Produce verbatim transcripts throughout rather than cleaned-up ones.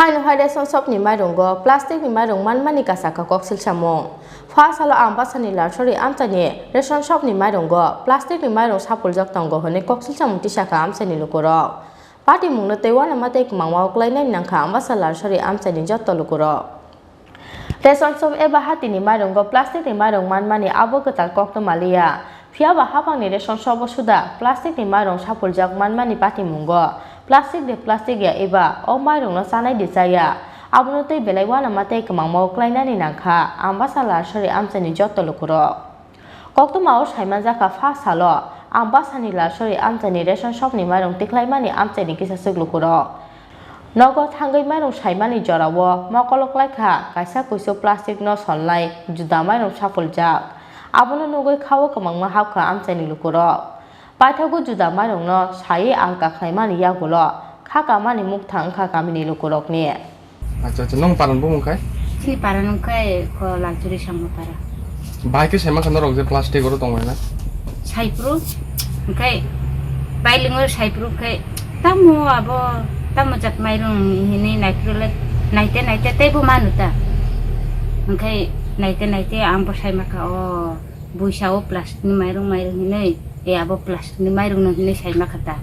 Haino hai ration shop ni mairungo plastic ni mairung manmani kasaka koksil samung. Pha salo Ambasani Lalsori amchaini ration shop ni mairungo plastic ni mairung sapuljak tongo hwnwi koksil samung tisakha amchaini lukurok. Patimungno tei uanama tei kwmangma kwlainani nangkha Ambasa Lalsori amchaini jotto lukurok. Ration shop eba hatini mairungo plastic ni mairung manmani abo kwtal koktwma liya. Phiyaba hapangni ration shop o suda plastic ni mairung sapuljak manmani patimungo plastic de plastic ya eba o mairungno chanai de chaya. Abono tei belai uanama tei kwmangma kwlainani nangkha Ambasa Lalsori amchaini jotto lukurok. Koktwma o saimanjakha pha salo Ambasani Lalsori amchaini ration shop ni mairung tikhlaimani amchaini kisa swk lukurok. Nogo thangwi mairung saimani jorao mokolo klaikha kaisa kuisu plastic no solnai juda mairung sapuljak. Abono nugwi khao kwmangma hapkha amchaini lukurok. Paithago juda mairungno saiwi alka khlaimani yagulo kha kamani mukthang wngkha kamini lukurokni. Acha, acha, nong paran bumung khai? Chini paran wngkhai ko Lalchuri Sangma para. Bahai khe saima kha norok je plastic oro tongmani na? Saipru, wngkhai bailing oro saipru wngkhai tamo abo tamo jat mairung hinwi naipru le naite naite teibo manu ta. Wngkhai naite naite ang bo saima kha o buisa o plastic ni mairung mairung hinwi e abo plastic ni mairung no hinwi saima kha ta.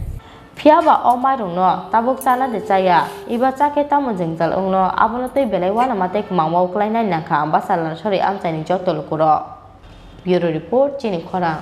Phiyaba o mairungno tabuk chana de chaya, eba chakhe tamo jwngjal wngno, abono tei belai uanama tei kwmangma kwlainani nangkha Ambasa Lalsori amchaini jotto lukurok. Bureau Report, Chini Khorang.